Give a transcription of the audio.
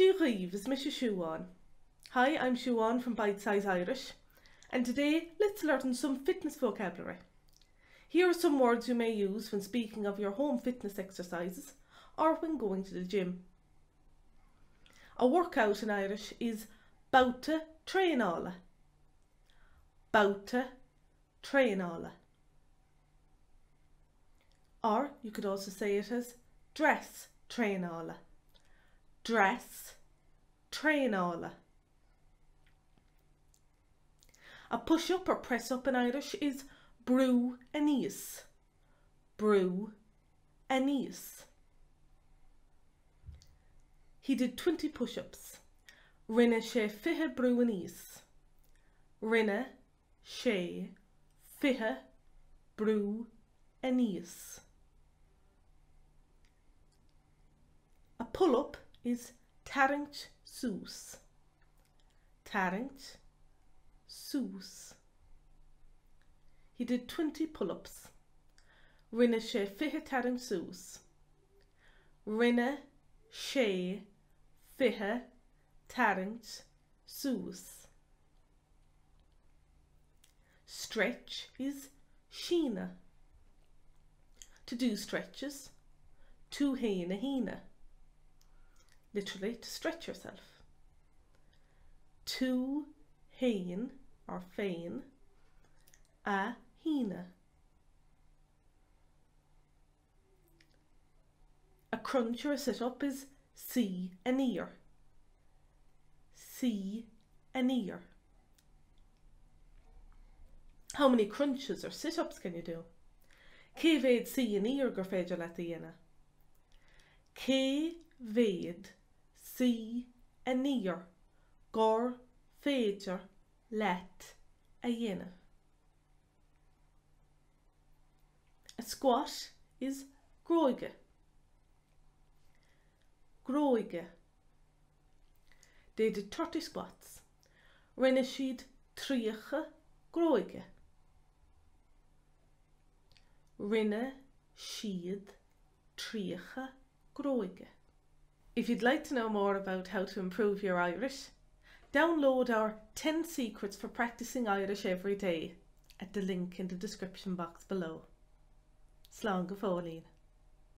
Dia dhaoibh, is mise Siubhán. Hi, I'm Siubhán from Bite Size Irish, and today let's learn some fitness vocabulary. Here are some words you may use when speaking of your home fitness exercises or when going to the gym. A workout in Irish is babhta traenála. Babhta traenála. Or you could also say it as dreas traenála. Dreas traenála. A push up or press up in Irish is brú aníos. Brú aníos. He did 20 push-ups. Rinne sé 20 brú aníos. Rinne sé 20 brú aníos. A pull-up is tarraingt suas. Tarraingt suas. He did 20 pull-ups. Rinne sé 20 tarraingt suas. Rinne sé 20 tarraingt suas. Stretch is síneadh. To do stretches, tú féin a shíneadh. Literally, to stretch yourself. Tú féin or féin a shíneadh. A crunch or a sit-up is suí aniar. Suí aniar. How many crunches or sit-ups can you do? Cé mhéad suí aniar gur féidir leat a dhéanamh? Cé mhéad suí aniar gur féidir leat a dhéanamh? A squat is gróigeadh. Gróigeadh. They did 30 squats. Rinne siad 30 gróigeadh. Rinne siad 30 gróigeadh. If you'd like to know more about how to improve your Irish, download our 10 secrets for practicing Irish every day at the link in the description box below. Slán go fóillín.